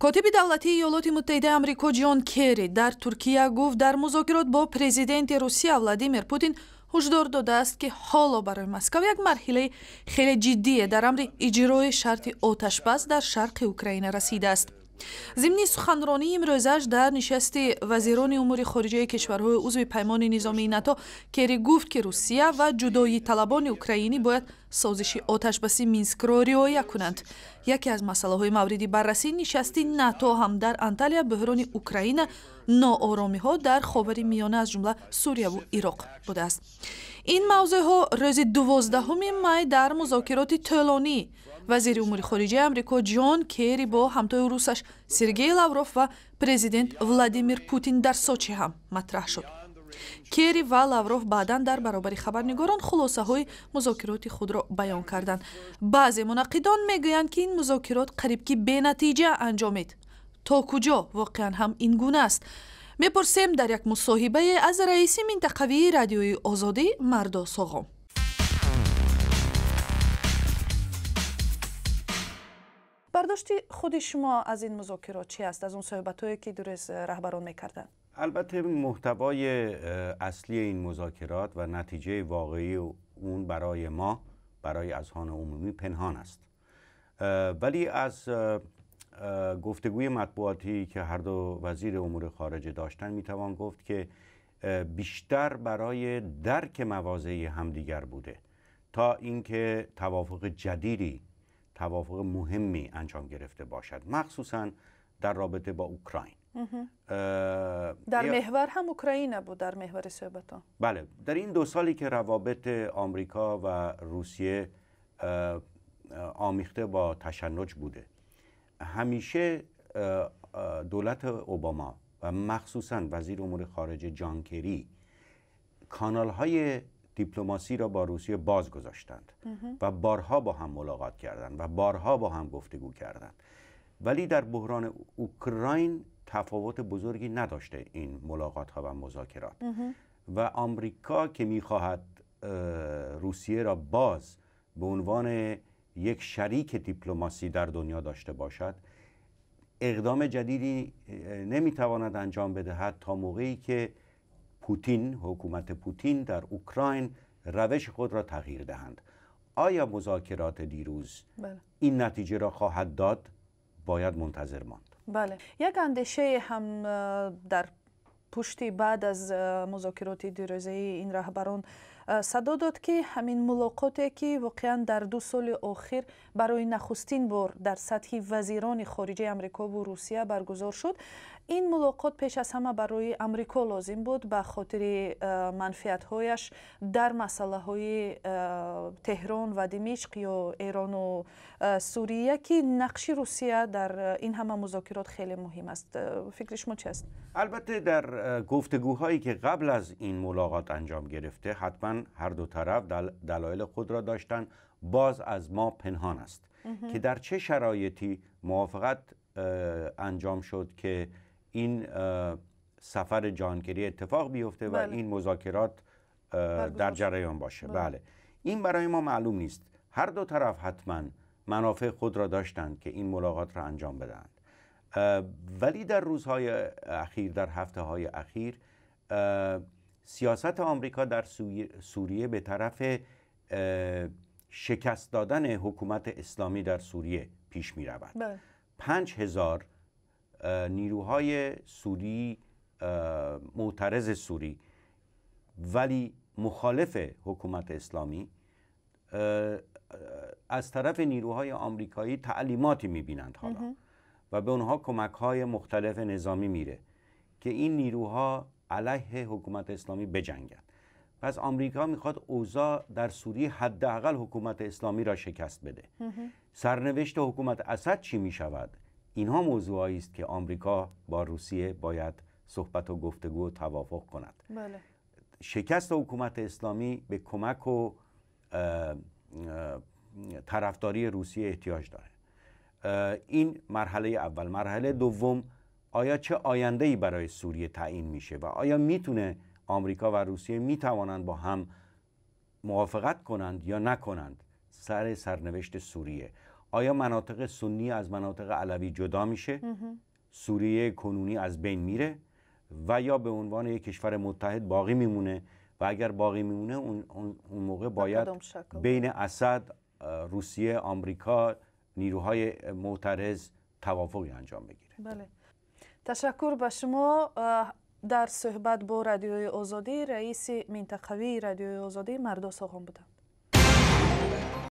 Котиби давлатии Иёлоти Муттаҳидаи Амрико Ҷон Керри дар Туркия гуфт, дар музокирот бо президенти Русия Владимир Путин ҳушдор додааст, ки ҳоло барои Москав як марҳилаи хеле ҷиддие дар амри иҷрои шарти оташбас дар шарқи Украина расидааст. Зимни суханронии имрӯзаш дар нишасти вазирони умури хориҷаи кишварҳои узви паймони низомии НАТО, Керри гуфт, ки Русия ва ҷудоиталабони украинӣ бояд созиши оташбаси Минскро риоя кунанд. Яке аз масъалаҳои мавриди баррасии нишасти НАТО ҳам дар Анталия буҳрони Украина, нооромиҳо дар Ховари Миёна, аз ҷумла Сурияву Ироқ будааст. Ин мавзӯъҳо рӯзи 12 май дар музокироти тӯлонӣ вазири умури хориҷаи Амрико Ҷон Керри бо ҳамтои русаш Сергей Лавров ва президент Владимир Путин дар Сочи ҳам матраҳ шуд. Керри ва Лавров баъдан дар баробари хабарнигорон хулосаҳои музокироти худро баён карданд. Баъзе мунаққидон мегӯянд, ки ин музокирот қариб ки бенатиҷа анҷомид. То куҷо воқеан ҳам ин гуна аст, мепурсем дар як мусоҳибае аз раиси минтақавии Радиои Озодӣ Мардо Соғом. Бардошти худи шумо аз ин музокирот чи аст, аз он суҳбатҳое, ки дурӯз раҳбарон мекарданд? البته محتوای اصلی این مذاکرات و نتیجه واقعی اون برای ما، برای اذهان عمومی پنهان است، ولی از گفتگوی مطبوعاتی که هر دو وزیر امور خارجه داشتن میتوان گفت که بیشتر برای درک مواضع همدیگر بوده تا اینکه توافق جدیدی، توافق مهمی انجام گرفته باشد، مخصوصا در رابطه با اوکراین. در محور هم اوکراین بود، در محور صحبت ها. بله، در این 2 سالی که روابط آمریکا و روسیه آمیخته با تشنج بوده، همیشه دولت اوباما و مخصوصا وزیر امور خارجه جان کری کانال های دیپلماسی را با روسیه باز گذاشتند و بارها با هم ملاقات کردند و بارها با هم گفتگو کردند، ولی در بحران اوکراین تفاوت بزرگی نداشته این ملاقات ها و مذاکرات. و آمریکا که میخواهد روسیه را باز به عنوان یک شریک دیپلماسی در دنیا داشته باشد، اقدام جدیدی نمیتواند انجام بدهد تا موقعی که پوتین، حکومت پوتین در اوکراین روش خود را تغییر دهند. آیا مذاکرات دیروز این نتیجه را خواهد داد؟ باید منتظر ماند. بله، یک اندیشه هم در پشتی بعد از مذاکرات دیروزه این رهبران صدا داد که همین ملاقاتی که واقعا در 2 سال اخیر برای نخستین بار در سطح وزیران خارجه امریکا و روسیه برگزار شد، این ملاقات پیش از همه برای امریکا لازم بود به خاطر منفعت‌هایش در مسئله‌های تهران و دمشق یا ایران و سوریه، که نقش روسیه در این همه مذاکرات خیلی مهم است. فکر شما چی است؟ البته در گفتگوهایی که قبل از این ملاقات انجام گرفته، حتما هر دو طرف دلایل خود را داشتند، باز از ما پنهان است که در چه شرایطی موافقت انجام شد که این سفر جان کری اتفاق بیفته و این مذاکرات در جریان باشه. بله، این برای ما معلوم نیست. هر دو طرف حتما منافع خود را داشتند که این ملاقات را انجام بدهند، ولی در روزهای اخیر، در هفته های اخیر، سیاست آمریکا در سوریه به طرف شکست دادن حکومت اسلامی در سوریه پیش می رود. 5000 نیروهای سوری، معترض سوری ولی مخالف حکومت اسلامی، از طرف نیروهای آمریکایی تعلیماتی می‌بینند حالا و به اونها کمک‌های مختلف نظامی میره که این نیروها علیه حکومت اسلامی بجنگند. پس آمریکا میخواد اوضاع در سوریه حداقل حکومت اسلامی را شکست بده. سرنوشت حکومت اسد چی میشود؟ اینها موضوعایی است که آمریکا با روسیه باید صحبت و گفتگو و توافق کند. بله. شکست حکومت اسلامی به کمک و طرفداری روسیه احتیاج داره. این مرحله اول. مرحله دوم، آیا چه آینده‌ای برای سوریه تعیین میشه و آیا میتونه آمریکا و روسیه میتوانند با هم موافقت کنند یا نکنند سر سرنوشت سوریه؟ آیا مناطق سنی از مناطق علوی جدا میشه، سوریه کنونی از بین میره و یا به عنوان یک کشور متحد باقی میمونه؟ و اگر باقی میمونه، اون موقع باید بین اسد، روسیه، آمریکا، نیروهای معترض توافقی انجام بگیره. بله، تشکر به شما. Дар суҳбат бо Радиои Озодӣ раиси минтақавии Радиои Озодӣ Мардо Соғон буданд.